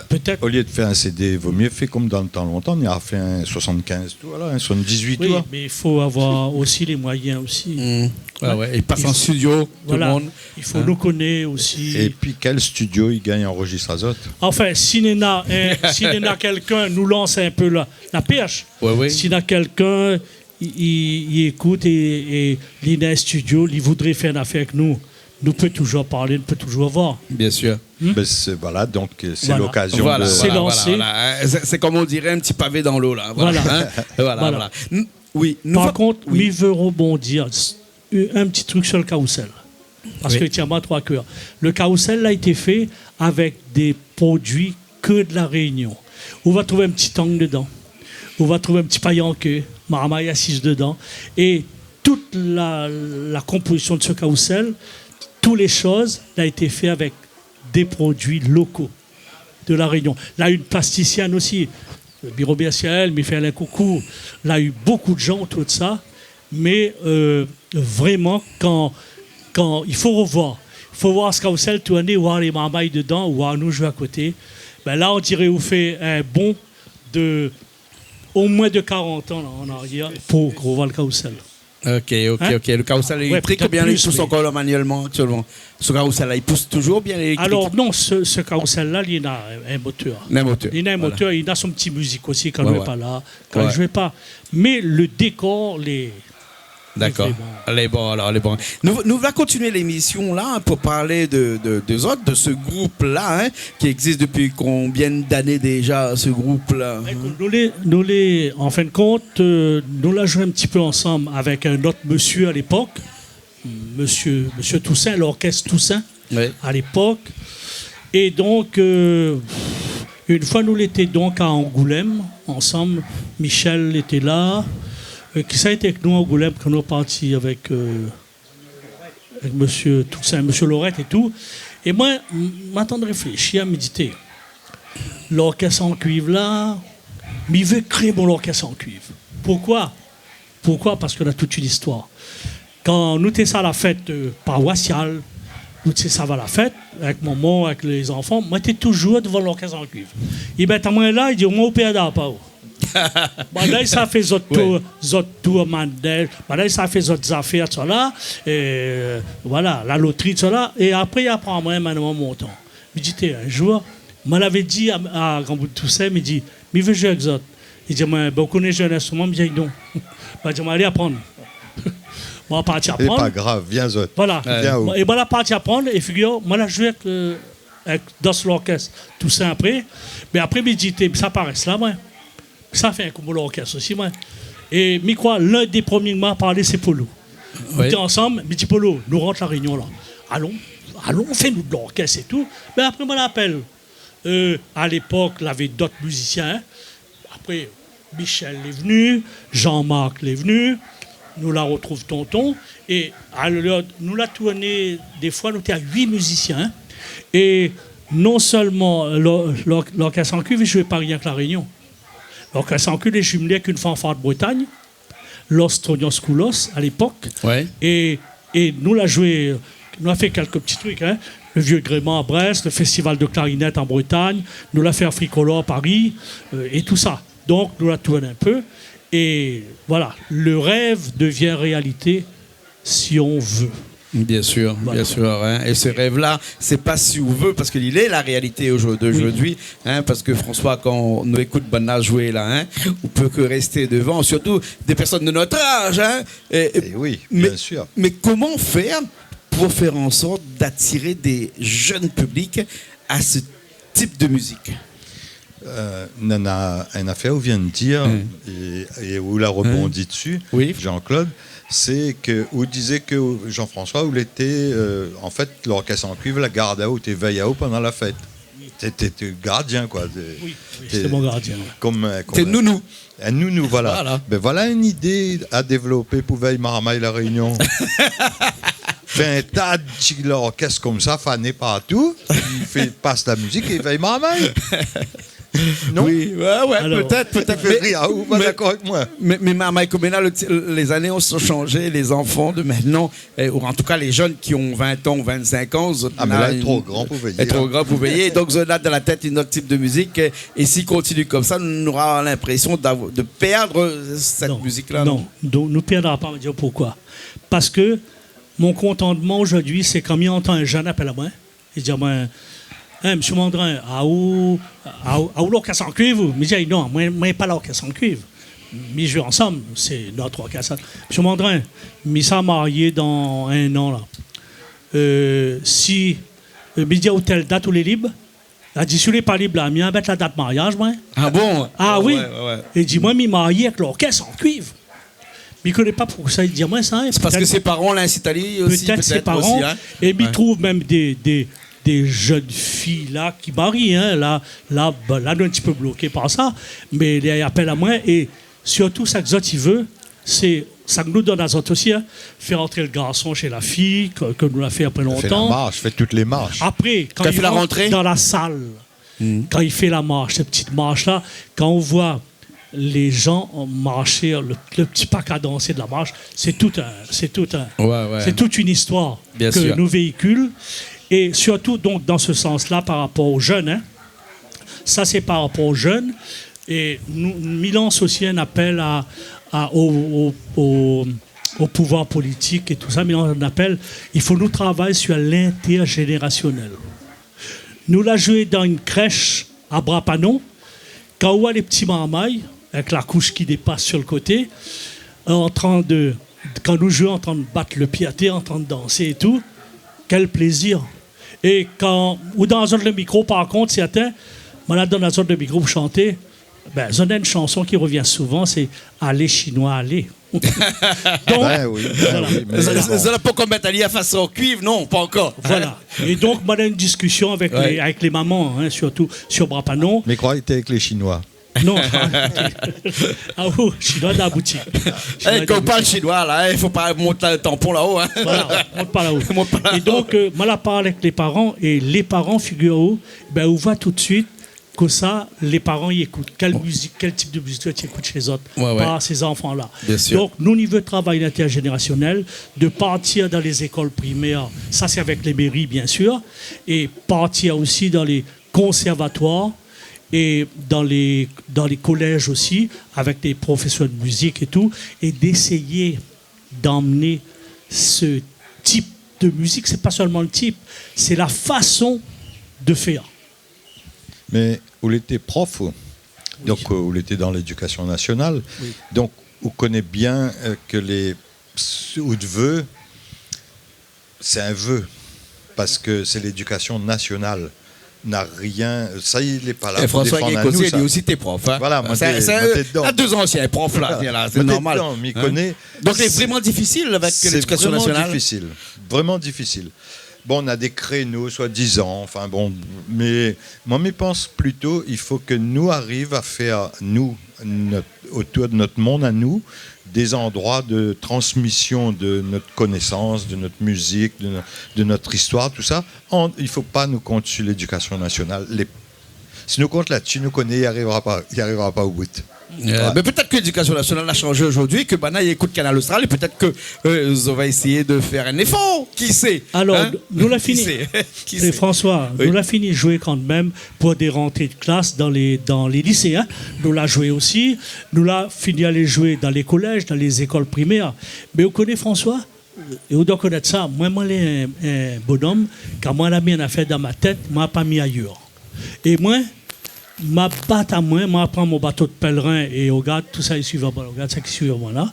pétèt, olié de fé in CD, vo mié fé konm dan le tan lontan, i la fé in soixante-quinze tour, la, in soixante-dix-huit tour. Oui, mé i fo avoir osi lé moiyin osi. Mm. Ouais, ouais, i pas an studio, tout le monde. Voilà. I fo nou koné osi. É pi, kèl studio i gingn anrozistr azot ? Anfin, si néna, euh, si néna kèlkin, nou lans in pé la, la pèrsh. Ouais, ouais. Si néna kèlkin, i, i, i ékout é, é li néna in studio, li voudré fé in afèr avèk nou, nou pé touzour parlé, nou pé touzour voir. Bien sûr. Hmm ? Ben, sé, voilà, donk, euh, sé lokazion de... Voilà, voilà, voilà. Sé lansé. Hein, sé, sé konm on diré in ti pavé dan lo, la. Voilà. Voilà. Hein ? Voilà, voilà. N-, oui, nou... Par kont, mi vé rebondir s-, in ti truk su le karousèl. Parske i tien pa troi kèr. Le karousèl la été fé avèk dé produi ke de La Rénion. Ou va trouv in ti tang dedan. Ou va trouv in ti payanké, marmay asiz dedan. É tout la, la konpozision de se karousèl, tout lé shoz la été fé avèk dé produi loko de La Rénion. La u in plastisièn osi, Biro Berciel, mi fé in koukou. La u bokou de jan otour de sa. Mé, euh, vréman, kan, kan i fo revoir, i fo voir se karousèl tourné, voir lé marmay dedan, voir nou zoué a koté. Ben la, on diré ou fé in bon de omoin de karant an, la, an arièr pou revoir le karousèl. Ok, ok, ok. Hein ? Le karousèl, ouais, pétèt plis, mé... Li pous ankor la, manuèlman, aktièlman ? Se karousèl la, li pous touzour oubien lé éléktrik ? Alor non, se, se karousèl la, li na in motèr. In motèr, voilà. Li na in motèr, li na son ti mizik osi, kan nou lé pa la, kan nou zoué pa. Mé le dékor, lé... Dakor. Lé vréman... Lé bon, alor, lé bon. Nou, nou va kontinié lémision la pou parl de, de, de zot, de se group la, hein, ki égzis dopi konbien d'ané déza, se group la, hein ? Ékout, nou lé, nou lé, an fin de kont, euh, nou la zoué in ti pé ansanm avèk in ot mésyé a lépok, mésyé, mésyé Toussaint, l'orchestre Toussaint, oui, a lépok. É donk, euh, in foi, nou lété donk a Angoulèm, ansanm, Michel lété la. Euh, kisa lété avèk nou Angoulèm, kan nou la parti avèk, euh, avèk mésyé Toussaint, mésyé Lorette é tout. É moin, m-, ma tann réfléshi, a médité. L'orchestre en cuivre la, mi vé kréé mon l'orchestre en cuivre. Poukoi ? Poukoi ? Parske na tout in istoir. Kan nou té sava la fèt, euh, parwasial, nou té sava la fèt, avèk momon, avèk lé zanfan, moin té touzour dovan l'orchestre en cuivre. I mèt amoin la, i di, omoin ou pèrd pa ou. Banna i sa fé zot tour, zot tour mandèl, banna i sa fé zot zafèr, sa la, é, voilà, la lotri, sa la, é apré, i aprann amoin, mintnan, mon tan. Mi di, té, in zour, moin lavé di a, a Granbout Toussaint, mi di, mi vé zoué avèk zot. Li di amoin, ben, ou koné zoué in instriman ? Mi di, non. Moin la di amoin, alé aprann. Moin la parti aprann. Lé pa grav, vien zot. Voilà. Vien ou. É moin la parti aprann, é figir aou, moin la zoué avèk, euh, avèk, dan se l'orchestre Toussaint apré. Mé apré, mi di, té, sa parès la, moin. Sa fé in kou mon l'orchestre osi, moin. É mi kroi, l'un dé promié moin la parlé, sé Polo. Oui. Nou té ansanm, mi di, Polo, nou rant La Rénion la. Alon, alon, fé nou de l'orchestre é tout. Mé apré, moin la apèl, euh, a lépok, lavé d'ot mizisien, hein. Apré, Michel lé vni, Jean-Marc lé vni, nou la rotrouv Tonton, é alor, nou la tourné, défoi, nou té a uit mizisien, hein. É non sèlman lor-, lor-, lorkès an kuiv i zoué pa rienk La Rényon. Lorkès an kuiv lé zimlé èk in fanfar de Bretagne, Los Toños Culos, a lépok. Ouais. É, é nou la zoué, nou la fé kèlk ti trik, in. Le Vieux Grément a Brest, le Festival de Clarinette en Bretagne, nou la fé Africolor Paris, euh, é tousa. Donk, nou la tourn in pé. É voilà, le rêve devient réalité si on veut. Bien sûr, bien sûr, hein. Et ce rêve-là, c'est pas si on veut, parce qu'il est la réalité aujourd'hui, hein, parce que François, kan nou ékout bann-la zoué la, hein, on peut que rester devant, surtout des personnes de notre âge, hein. Et, et, eh oui, bien sûr. Mais comment faire pour faire en sorte d'attirer des jeunes publics à ce type de musique ? Euh, nana in afèr ou vien de dir, é, é ou la rebondi dsi, Jean-Claude, sé ke ou dizé ke Jean-François, ou lété, euh, an fèt, lorkès an kuiv la gard aou, té vèy aou pandan la fèt. Té, té, té gardien, koi. Oui, oui, sété mon gardien, ouais. Kom, euh, kom in nounou. In nounou, voilà. Voilà. Ben voilà in idé a dévlopé pou vèy marmay La Rényon. Fé in ta de ti lorkès konmsa, fané partou, i fé pas la mizik é i vèy marmay. Non ? Oui, ouais, ouais, alors, pétèt, pétèt. Mé, mé, mé marmay, koméla, le ti-, les années ont changé, les enfants de maintenant, euh, ou en tout cas les jeunes qui ont vingt ans ou vingt-cinq ans, zot la, lé tro gran pou vèyé, tro gran pou vèyé. Donk zot la dan la tèt in ot tip de mizik, euh, é si i kontinié konmsa, nou nora linprésion d'av-, de pèrd sèt mizik-la, non ? Non, donk nou pèrdra pa, mi sa dir poukosa. Parske mon kontantman zordi, sé kan mi antann in jenn apèl amoin, li di amoin : « Hein, mésyé Mandrin, aou, aou, aou lorkès an kuiv, ou ? » Mi di : « Non, moin, moin pa lorkès an kuiv. » Mi zoué ansanm, sé nout lorkès. « Mésyé Mandrin, mi sa marié dan in an la. Euh, si, euh, mi di aou tèl dat ou lé lib ? » La di : « Si ou lé pa lib la, mi sa mèt la dat mariaz, moin. » Ah bon ? Ah oui. Ouais, ouais, ouais. É di : « Moin, mi marié èk lorkès an kuiv. » Mi koné pa poukosa li di amoin sa, hein. C'est parce que ses parents l'incitent à lui aussi, peut-être ses parents, peut-être aussi, hein. É mi trouv mèm dé, dé, dé jenn fiy la ki mari, hein, la, la, ben, la, nou lé in ti pé bloké par sa, mé li apèl amoin, é sirtou sak zot i vé, sé sak nou donn azot osi, hein, fé rantré le garson shé la fiy, ke, ke nou la fé apré lontan. Fé la marsh, fé tout lé marsh. Apré, kan i rant dan la sal, kan i fé la marsh, sèt ti marsh la, kan ou voi lé jan marshé, le, le ti pa kadansé de la marsh, sé tout in, sé tout in, sé tout in istoir ke nou véikil. É sirtou, donk, dan se sans-la, par rapor o jenn, hein, sa sé par rapor o jenn, é nou, mi lans osi in apèl a, a, o, o, o, o pouvoir politik é tousa, mi lans in apèl, i fo nou travay sur l'intergénérationnel. Nou la zoué dan in krèsh a Bras-Panon, kan ou voi lé ti marmay, èk la koush ki dépas sur le koté, antrin de, kan nou zoué, antrin de bat le pié atèr, antrin de dansé é tou, kèl plézir. É kan ou donn azot le mikro, par kont, sèrtin, moin la donn azot le mikro pou shanté, ben, zot néna in shanson ki revien souvan, sé « Alé shinoi, alé ». Donk, ben oui, ben voilà. Oui, mé zot, bon. Zot la pankor mèt ali a fason kuiv, non, pankor. Voilà. É donk, moin néna in diskision avèk lé, avèk lé maman, hein, sirtou sur Bras-Panon. Mi kroi li té avèk lé Shinoi. Non, ah, oh, Shinoi dan la boutik. Shinoi dan la boutik. Eh, kan ou parl shinoi la, hein, i fo pa mont la, le tanpon la-o, hein. Voilà, mont pa la-o. Mont pa la-o. É donk, euh, moin la parl avèk lé paran, é lé paran, figir aou, ben, ou voi tout de suit kosa lé paran i ékout, kèl mizik, kèl tip de mizik i ékout shé zot, par sé zanfan-la. Bien sûr. Donk nou, nou vé travay intergénérationnel, de partir dan lé zékol primèr, sa sé avèk lé méri, bien sûr, é partir osi dan lé konsèrvatoir é dan lé, dan lé kolèz osi, avèk dé profésèr de mizik é tou, é d'éséyé d'amener ce type de musique. C'est pas seulement le type, c'est la façon de faire. Mé ou lété prof, ou. Oui. Donk, euh, ou lété dan lédikasion nasional. Oui. Donk, ou koné bien, euh, ke lé, ou té vé, sé in vé, parske sé lédikasion nasional. Na rien, sa, li lé pa la pou défann anou, sa. É François Guécossé, li osi, té prof, hein. Voilà, moin té, moin té dedan. Sé, sé, na dé zansien prof la, voilà. Moin té dedan, mi koné. Donk, lé vréman difisil avèk lédikasion nasional. Sé vréman difisil, vréman difisil. Bon, on a des créneaux, soi-disant, enfin bon, mais moi, je pense plutôt, il faut que nous arrive à faire, nous, notre, autour de notre monde à nous, des endroits de transmission de notre connaissance, de notre musique, de, no-, de notre histoire, tout ça. En, il faut pas nous compter sur l'éducation nationale. Les Si nou kont la dsi, nou koné, i arivra pa, i arivra pa o bout. Euh, mé pétèt ke lédikasion nasional la shanjé zordi, ke banna i ékout Kanal Austral, é pétèt ke, euh, zot va éséyé de fèr in éfor, ki sé, alor, hein ? Nou la fini. Ki sé ? Ki sé ? François, nou la fini zoué kanmèm pou dé rantré de klas dan lé, dan lé lisé, hein. Nou la zoué osi, nou la fini alé zoué dan lé kolèz, dan lé zékol primèr. Mé ou koné, François, é ou doi konèt sa, moin, moin lé in, in bonom, kan moin la mi in nafèr dan mon tèt, moin la pa mi ayèr. É moin, ma bat amoin, moin la pran mon bato de pèlrin, é ou gard tout sa i suiv amoin, ou gard sa ki suiv amoin la,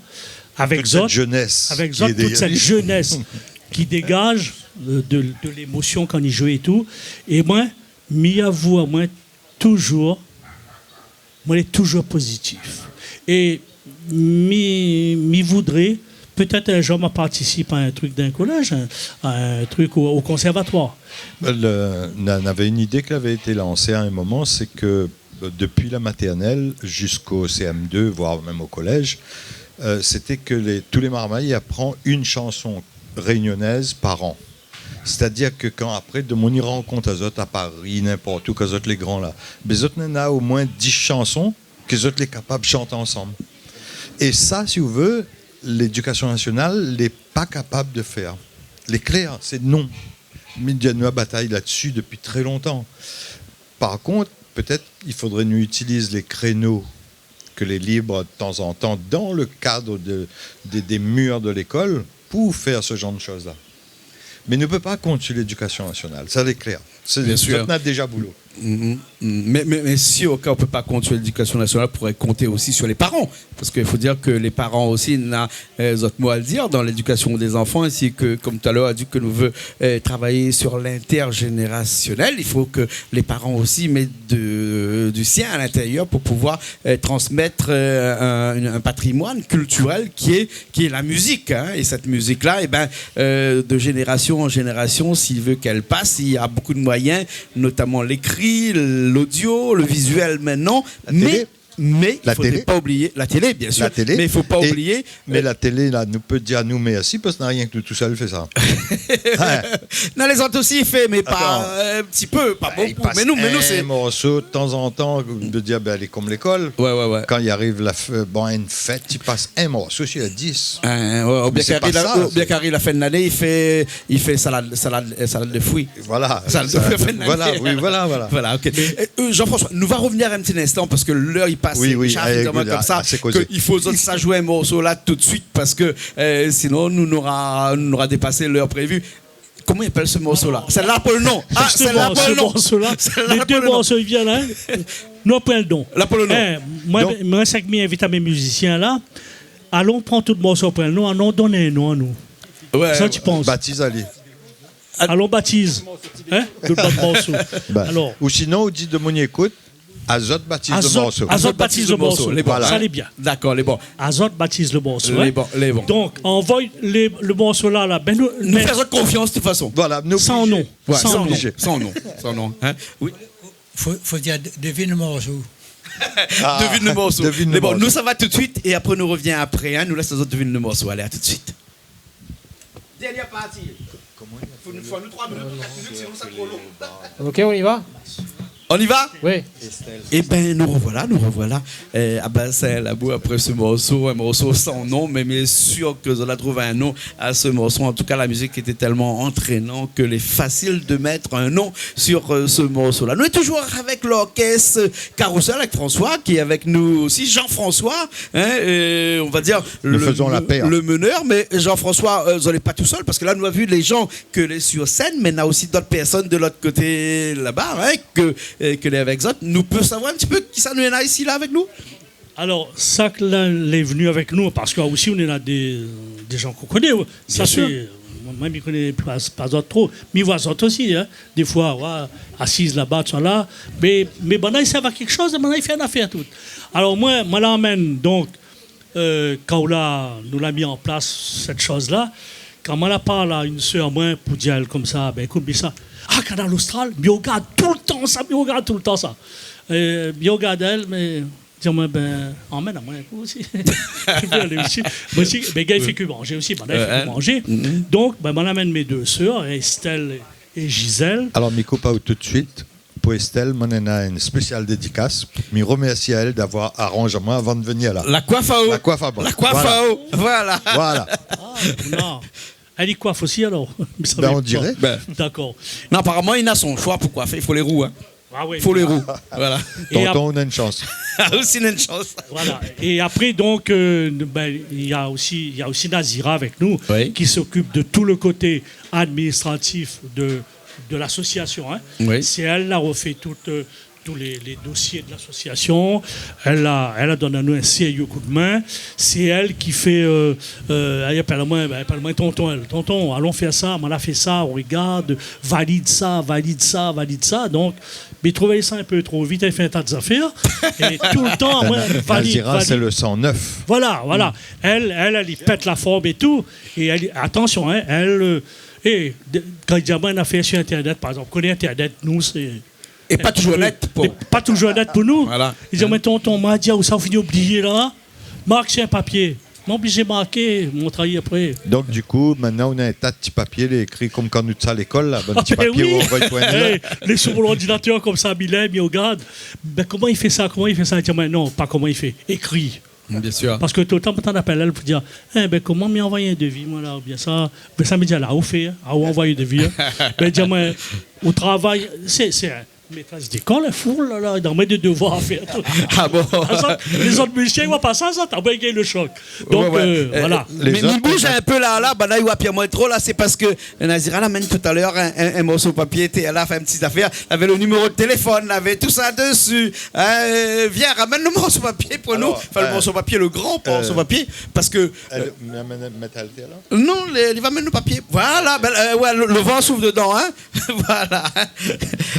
avèk zot, avèk zot, tout sèt zénès ki dégaz, euh, de, de lémosion kan i zoué é tou. É moin, mi avou amoin touzour, moin lé touzour pozitif. É mi, mi voudré, pétèt in zour, ma partisip a in trik dan in kolèz, in, a in trik o, o konsèrvatoir. Le, na-, navé une idée qui avait été lancée à un moment, c'est que, euh, depuis la maternelle jusqu'au C M deux, voire même au collège, euh, c'était que les, tous les marmailles apprennent une chanson réunionnaise par an. C'est-à-dire que quand après, demoun i rankont azot a Paris, n'importe où, kan zot lé gran la, bin zot néna omoin dis shanson ke zot lé kapab shant ansanm. É sa, si ou vé, lédikasion nasional lé pa kapab de fèr. Lé klèr, sé non. Mé nou la batay la-dsi dopi trè lontan. Par kont, pétèt i fodré nou itiliz lé kréno ke lé lib de tan zan tan dan le kad de, de, dé mir de lékol pou fèr se zanr de shoz la. Mé nou pé pa kont su lédikasion nasional, sa lé klèr. Sé, bien sûr, zot néna déza boulo. Mm, mm, mm. Mé, mé, mé si o ka ou pé pa kont su lédikasion nasional, ou pouré konté osi su lé paran. Parske i fo dir ke lé paran osi néna, euh, zot mo a dir dan lédikasion dé zanfan, ainsi ke, kom talèr la di, ke nou vé, euh, travay su lintèrjénérasionèl. I fo ke lé paran osi mèt de, du sien a l'intérieur pou pouvoir, euh, transmèt, euh, in, in, in patrimoine kiltirèl ki lé, ki lé la mizik, hein. É sèt mizik-la, é bin, euh, de jénérasion an jénérasion, si i vé k'èl pas, néna bonpé de moiyin, notaman lékri, lodio, le vizièl mintnan, mé Mé i fodré pa oublié la télé, bien sûr. La télé. Mé i fo pa oublié, mé la télé la, nou pé dir anou mèrsi, parske na rienk nou tousèl i fé sa. Non, lézot osi i fé, mé pa, euh, in ti pé, pa bonpé. Mé nou, mé nou, sé in morso de tan zan tan, de dir, bin, lé kom lékol. Ouais, ouais, ouais. Kan i ariv la f-, bon, in fèt, i pas in morso su lé dis. Hein, hein, ouais, oubien kan i ariv la, oubien kan i ariv la fin de lané, i fé, i fé salad, salad, euh, salad de frui. Voilà. Sa, sa, fin d'lané. Voilà, oui, voilà, voilà. Voilà, OK. Mé, euh, Jean-François, nou va revnir in ti instan parske lèr i pas, oui, oui, sa i fé vréman konmsa, ke i fo zot sa zoué in morso la tout de suit parske, euh, sinon nou nora, nou nora dépasé lèr prévu. Koman i apèl se morso-la ? Sèt-la la pa le non. Ah, sèt-la la pa le non. Justement, ce morceau-là, les deux morceaux, ils viennent, hein. Non, pa le non. La pa le non. Hein, moin, donk, moin, sé ke mi invit a mé mizisien la, alon pran tout morso, pran le non, alon donn in non anou. Ouais. Sa, ou pans ? Batiz ali. Alon batiz, hein, le bann morso. Ba, alor, ou sinon, ou di demoun i ékout, azot batiz le morso. Azot batiz le morso. Lé bon. Voilà. Sa lé bien. Dakor, lé bon. Azot batiz le morso, hein. Lé bon, lé bon. Donk, anvoy lé, le morso la, la. Bin, nou, nou fé azot konfians, de tout fason. Voilà, nou oblizé. San non. Ouais, san non, san non, hein. Oui. Fo, fo dir de-, devine le morso. Ah, devine le morso. Devine le morso. Mé bon, nou sava tout de suit é apré nou revien apré, hein. Nou lès azot devine le morso. Alé, a tout de suit. Dernière partie. Fo nou, fo nou troi minit pou fé la mizik, sinon sa lé tro lon. OK, on y va ? On y va ? Oui. Ébin, nou revoilà, nou revoilà. Euh, a bin, sé in labou apré se morso, in morso san non, mé, mé sir ke zot la trouv in non a se morso. An tou ka, la mizik lété tèlman antrénan ke lé fasil de mèt in non sur, euh, ce morceau-là. Nou lé touzour avèk lorkès Carousel, avèk François, ki lé avèk nou osi. Jean-François, hein, euh, on va dir le, le meneur, mé Jean-François, euh, zot lé pa tousèl, parske la, nou la vi lé zan ke lé sur sèn, mé na osi dot pèrsone de lot koté laba, hein, ke, euh, ke lé avèk zot. Nou pé savoir in ti pé kisa nou néna isi la avèk nou ? Alor, sak la lé vni avèk nou, parske osi, nou néna dé, dé zan ke nou koné, sa sé, moin, moin, mi koné pa, pa zot tro, mi voi zot osi, hein, défoi, ouais, asiz laba, tousala, mé, mé banna i sèrv a kékshoz, banna i fé in nafèr tout. Alor, moin, moin la amenn, donk, euh, kan la, nou la mi an plas sèt shoz-la, kan moin la parl a in sèr amoin pou dir aèl konmsa, bin, ékout, mi sa, ah, Kanal Austral, mi rogard toultan sa, mi rogard toultan sa. É, mi rogard aèl, mé, di amoin, bin, amenn amoin in kou osi. Moin osi, bin, gars i fé ke manzé osi, bin, la, i fé ke manzé. Donk, bin, moin la amenn mé dé sèr, Estelle é Gisèle. Alor, mi koup aou tout suit. Pou Estelle, moin néna in spésial dédikas. Mi romèrsi aèl d'avoir aranz amoin avan de vnir la. La koif aou. La koif amoin. La koif aou. Voilà. Voilà. Ah, non. Èl i koif osi, alor ? Mi savé pa. Bin, on diré. Dakor. Non, aparaman, li na son shoi pou koifé. I fo lé rou, in. Ah oui. Fo lé rou. Voilà. É tonton, ap- ou na in shans. Ah, osi, na in shans. Voilà. É apré, donk, euh, bin, néna osi, néna osi Nazira avèk nou, ki s'occupe de tout le côté administratif de de l'association, in. Oui. Sé èl la rofé tout, euh, tout lé, lé dosié de l'association. Èl la, èl la donn anou in sérié koudmin. Sé èl ki fé, euh, euh, èl i apèl amoin, èl i apèl amoin tonton, èl. Tonton, alon fé sa, moin la fé sa, rogard, valid sa, valid sa, valid sa. Donk, mi trouv sa in pé tro vit, èl i fé in ta zafèr. É toultan, moin, valid, Nazira, valid. Sé le san nèf. Voilà, voilà. Èl, èl, èl i pèt la form é tout. É èl, atansion, in, èl, euh, É, de, kan i di amoin in afèr sur Internet, par égzanp, koné Internet, nou, sé... É pa toultan onèt pou... É pa toultan onèt pou nou. Voilà. I di amoin, tonton, ma di aou sa, ou fini oublié la. Mark sur in papié. Moin oblizé marké, mon travay apré. Donk, du coup, mintnan, ou na in ta ti papié, lé ékri konm kan nou té sa lékol, la, bann ti papié ou anvoy pou in... Ah, bin oui. É, lé sou mon ordinatèr konmsa, mi lé, mi rogard. Bin, koman i fé sa, koman i fé sa ? I di amoin, non, pa koman i fé. Ékri. Bien sûr. Parske toultan, moin té apèl aèl pou dir, é bin, koman mi anvoy in devi, moin, la, oubien sa, bin, sa, mi di, la, ou fé, in, a, ou anvoy in devi, in. Bin, di amoin, ou travay, sé, sé in métrès d'ékol, in, fou, la, la, dan moin de devoir a fèr, tout. Ah bon ? Ah, sa, lézot mésyé, i voi pa sa, sa, ta bien gingn le shok. Donk, euh, voilà. Mé mi bouz in pé la, la, banna i voi pi amoin tro, la, sé parske Nazira la amenn talèr in, in, in morso papié, té, èl la fé in ti zafèr, lavé le niméro de téléfone, lavé tout sa desi. Euh, vien, ramèn le morso papié pou nou. Alor, anfin, le morso papié, le gran morso papié, parske, euh, mèt ali la. Non, lé, li va amenn le papié. Voilà, bin, euh, ouais, le, le van i souf dedan, in. Voilà.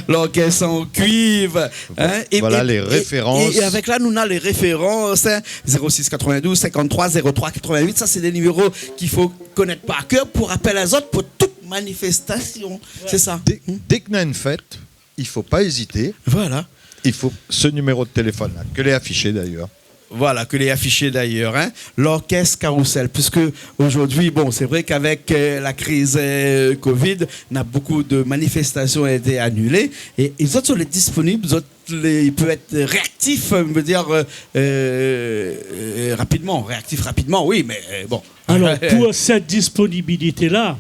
Lorkès an kuiv, in. Voilà lé référans. É, é avèk la, nou na lé référans, in. Zéro six quatre-vingt-douze cinquante-trois zéro trois quatre-vingt-huit, sa, sé dé niméro k'i fo konèt par kèr pou apèl azot pou tout manifestasion. Sé sa. Dé, dé k'na in fèt, i fo pa ézité. Voilà. I fo se niméro de téléfone la, ke lé afishé d'ayèr. Voilà, ke lé afishé d'ayèr, in. Lorkès Karousèl, puisque aujourd'hui, bon, c'est vrai qu'avec, euh, la crise, euh, covid, na beaucoup de manifestations ont été annulées, et, é zot lé disponib, zot lé, i pé èt réaktif, euh, mi vé dir, euh, euh, euh, rapidman, réaktif rapidman, oui, mé, euh, bon. Alor, pou sèt disponibilité la,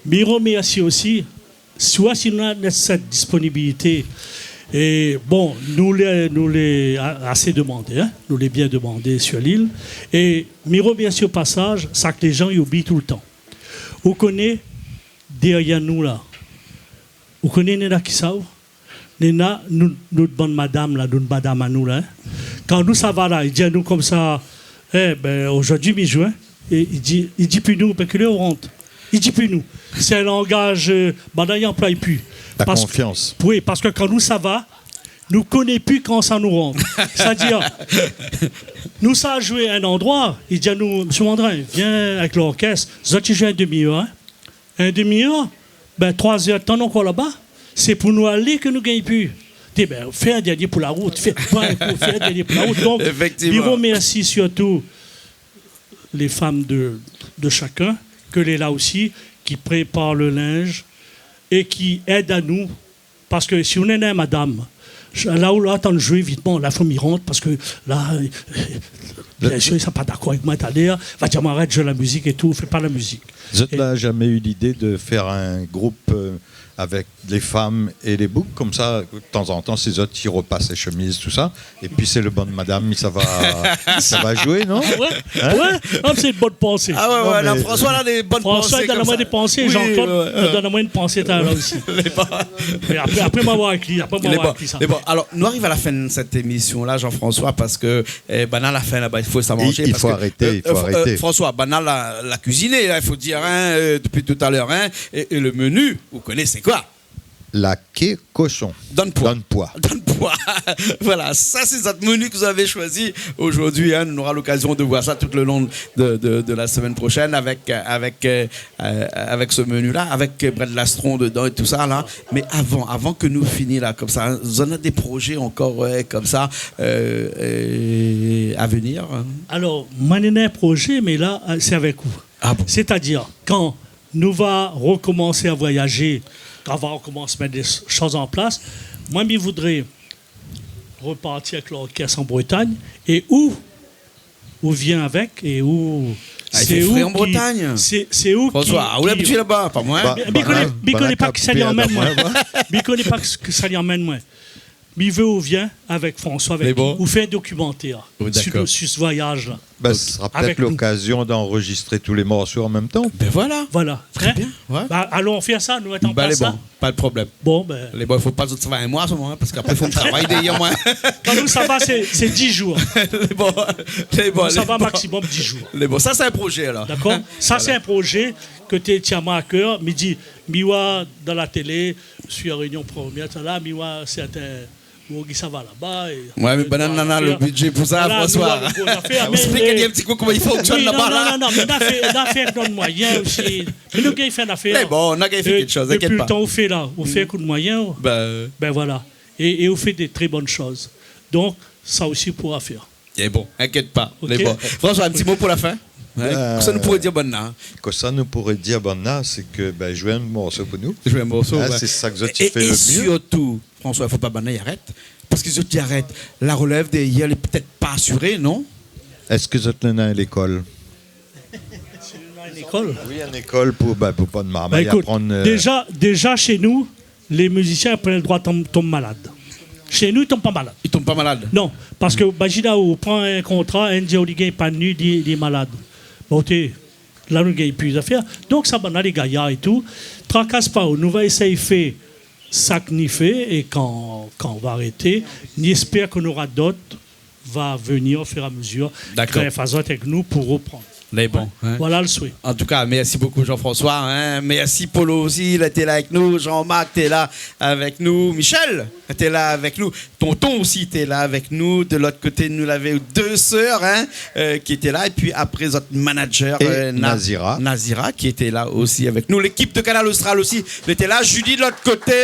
mi romèrsi osi, soi si nou na sèt disponibilité. É bon, nou lé, nou lé a-, asé demandé, in, nou lé bien demandé sur l'île. É mi romèrsi o pasaz sak lé jan i oubli toultan. Ou koné, dèryèr nou la, ou koné néna kisa, ou ? Néna, nou, nout bann madam la, nout madam anou la, in. Kan nou sava la, i di anou konmsa, é bin, zordi mi zoué, in. É i di, i di pi nou, bin, kèl èr ou rant ? I di pi nou. Sé in langaz, euh, banna i anploy pi. La konfians. Oui, parske kan nou sava, nou koné pi kan sa nou rant. Sétadir, nou sa zoué in androi, i di anou, Mésyé Mandrin, vien avèk lorkès, zot i zoué in demi-èr, in. In demi-èr, bin, troi zèr d'tan ankor laba. Sé pou nou alé ke nou gingn pi. Té, bin, fé in dèrnié pou la rout, fé, pran in kou, fé in dèrnié pou la rout. Donk, mi romèrsi sirtou lé fam de, de shakinn, ke lé la osi, ki prépar le linz é ki èd anou. Parske si ou néna in madam, la ou la atann zoué vitman, la fo mi rant, parske la, euh, biensir, sa pa dakor avèk moin talèr, va dir amoin arèt zoué la mizik é tou, fé pa la mizik. Zot la zamé u lidé de fèr in group, euh, avèk lé fam é lé boug, konmsa, tanzantan, sé zot i ropas lé shemiz, tousa, épi sé le bann madam, sa va, sa va zoué, non ? Ah ouais, ouais. Ah, sé in bone pansé. Ah ouais, non, mé François la dé bone pansé. François i donn amoin dé pansé, Jean-Claude i donn amoin in pansé talèr osi. Mé apré, apré, ma oir avèk li, apré, ma oir avèk li sa. Mé bon, alor, nou ariv a la fin de sèt émision la, Jean-François, parske, eh, banna la fin laba, i fo sa manzé, i fo arété, euh, François, banna la, la kuiziné la, i fo dir, in, euh, dopi talèr, in, é, é le menu, ou koné sé koi ? La ké koshon. Dann poi. Dann poi. Dann poi. Voilà, ça, c'est notre menu que vous avez choisi aujourd'hui, hein. On aura l'occasion de voir ça tout le long de, de, de la semaine prochaine avec, euh, avec, euh, euh, avec ce menu-là, avec, euh, brèd lastron dedans et tout ça, là. Mais avant, avant que nous finissions là, comme ça, hein, vous en avez des projets encore, ouais, comme ça, euh, euh, à venir, hein ? Alors, moin néna in projé, mé la, euh, sé avèk ou. Ah bon ? Sétadir, kan nou va rokomansé a voyajé, kan va rokomansé mèt dé sh-, shoz an plas, moin, mi voudré reparti avèk lorkès an Bretagne, é ou, ou vien avèk, é ou, Ah, il fait frais en Bretagne. Sé, sé ou ki, François, ah, ou ki labitid laba, pa moin. Ba, mi, mi koné, mi koné pa ki sa li amèn, moin. Mi koné pa ki sa li amèn, moin. Mi vé ou vien avèk François, avèk ki ou fé in dokimantèr su, su se voyaj-la. Ba, ce sera peut-être l'occasion d'enregistrer tous les morceaux en même temps. Ben voilà. Voilà. Très bien, ouais. Ba, alon fé sa, nou mèt an plas sa. Ba, lé bon, pa de problèm. Bon, ben. Lé bon, i fo pa zot sava in moi, an se moman, hein, parske apré, fo mi travay dèrièr moin. Kan nou sava, sé, sé dis jour. Lé bon, lé bon, nou sava maximum dis jour. Lé bon, sa, sé in projé, alor. Dakor ? Sa, sé in projé ke té tien amoin a kèr. Mi di, mi oi dan la télé, su La Réunion Première, sa la, mi oi sèrtin Ou ki sava laba é, ouais, mé banna néna lo bidjé pou sa, François. Voilà, nou néna bonpé zafèr, mé, esplik in ti kou koman i fonksionn laba, la. Oui, non, non, non, mé nou la fé, nou la fé avèk nout moiyin osi. Mé nou gingn fé in zafèr. Mé bon, nou gingn fé kékshoz, inkièt pa. Dopi lo tan ou fé la, ou fé avèk out moiyin, ou. Ben, euh. Ben voilà. É, é ou fé dé trè bone shoz. Donk, sa osi pou zafèr. Lé bon, inkièt pa. Ok. Lé bon. François, in ti mo pou la fin. Hein ? Euh, kosa nou pouré dir banna ? Kosa nou pouré dir banna, sé ke, ben, zoué in morso pou nou. Zoué in morso, ouais. Hein, sé sa ke zot i fé lo myé. É, é sirtou, François, fo pa banna i arèt. Parske zot i arèt, la relèv dèrièr, lé pétèt pa asiré, non ? Èske zot néna in lékol ? In lékol ? Oui, in lékol pou, ben, pou bann marmay aprann, euh. Ben, ékout, déza, déza shé nou, lé mizisien na poin lo droi tonm, tonm malad. Shé nou, i tonm pa malad. I tonm pa malad. Non, parske, imazine, ou pran in kontra, in di ou li gingn pa ni, li, li lé malad. Bon, té, la, nou gingn pi zafèr. Donk, sa banna lé gayar é tou, trakas pa ou, nou va éséy fé sak ni fé, é kan, kan ou va arété, ni éspèr ke nou nora dot va vnir o fur é a mezir, dakor, travay avèk nou pou roprann. Lé bon, hein. Voilà lo soué. An tou ka, mèrsi bokou, Jean-François, hein. Mèrsi, Polo osi, li té la avèk nou. Jean-Marc té la avèk nou. Michel té la avèk nou. Tonton osi té la avèk nou. De lot koté, nou lavé dé sèr, hein, euh, ki té la. É pi apré, zot manager, euh, Na-, Nazira. Nazira, ki té la osi avèk nou. Lékip de Kanal Austral osi, li té la. Julie, de lot koté.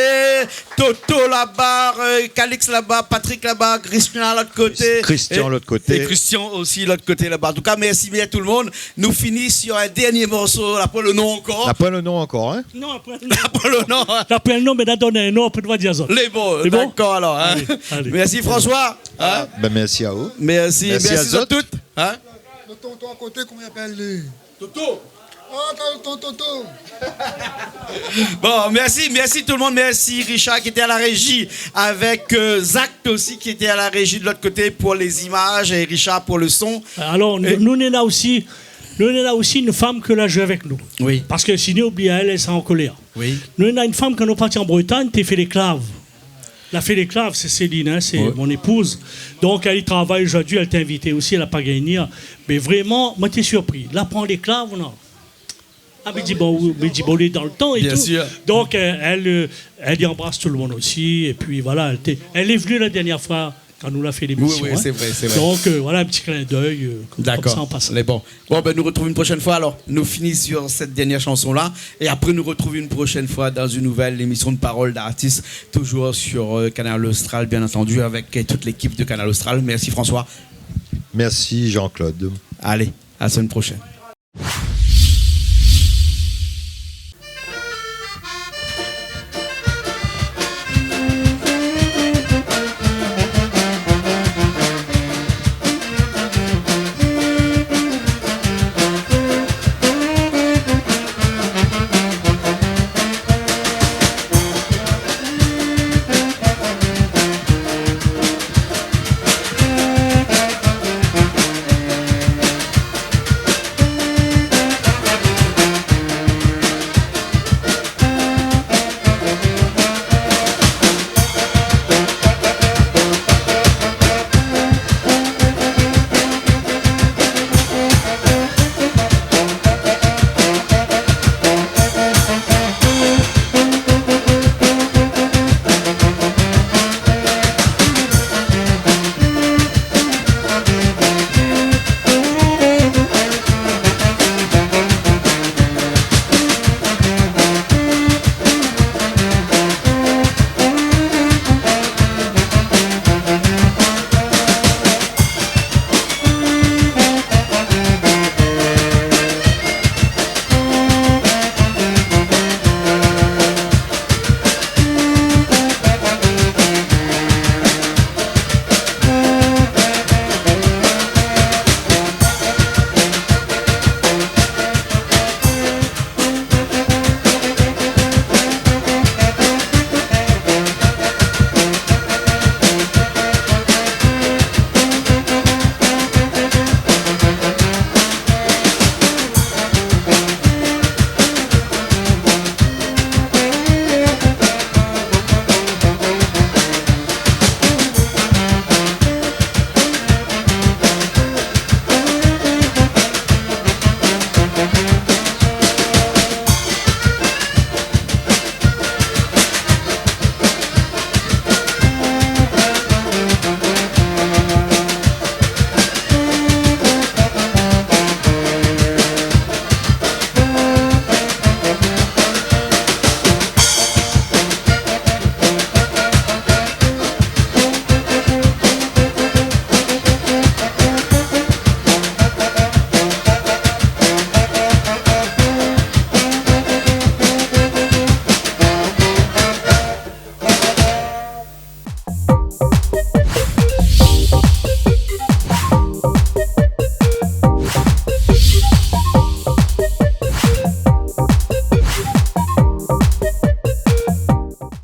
Toto laba, euh, Calix laba, Patrick laba, Christian lot koté. Christian lot koté. É Christian osi lot koté laba. An tou ka, mèrsi bien tout lo moun. Nou fini su in dèrnié morso, la poin lo non ankor. La poin lo non ankor, hein ? Non, apré, non. La poin lo non. La poin lo non, mé la donn in non, apré nou va dir azot. Lé bon, dakor alor, hein. Alé, alé. Mèrsi François, hein. Ah, ben, mèrsi a ou. Mèrsi, mèrsi a zot tout, hein. Lo tonton a koté, koman i apèl li ? Toto. Ah, tonton, tonton. Bon, mèrsi, mèrsi tout lo moun. Mèrsi Richard ki té a la réji avèk, euh, Zach osi ki té a la réji de lot koté pou lé zimaz é Richard pou lo son. Alor, nou, nou néna osi, nou néna osi in fanm ke la zoué avèk nou. Oui. Parske si nou oubli aèl, èl sra an kolèr. Oui. Nou néna in fanm, kan nou parti an Bretagne, té fé léklav. La fé léklav, sé Céline, hein, sé mon épouz. Donk, èl i travay zordi, èl té invité osi, èl la pa gingn vnir. Mé vréman, moin té sirpri. La pran léklav, non ? Ah, mi di, bon, mi di, bon, li lé dan lo tan é tou. Bien sûr. Donk, euh, èl, euh, èl i anbras tout lo moun osi. É pi, voilà, èl té, èl lé vni la dèrnièr foi kan nou la fé lémision, hein. Oui, oui, sé vré, sé vré. Donk, euh, voilà, in ti klin d'èy, euh, konmsa an pasan. Dakor. Lé bon. Bon, ben, nou retrouv in proshèn foi, alor. Nou fini su sèt dèrnièr shanson-la. É apré, nou retrouv in proshèn foi dan in nouvèl émision de Parole d'artiste, toujour su, euh, Kanal Austral, bien antandu, avèk, euh, tout lékip de Kanal Austral. Mèrsi, François. Mèrsi, Jean-Claude. Alé, a la semèn proshèn.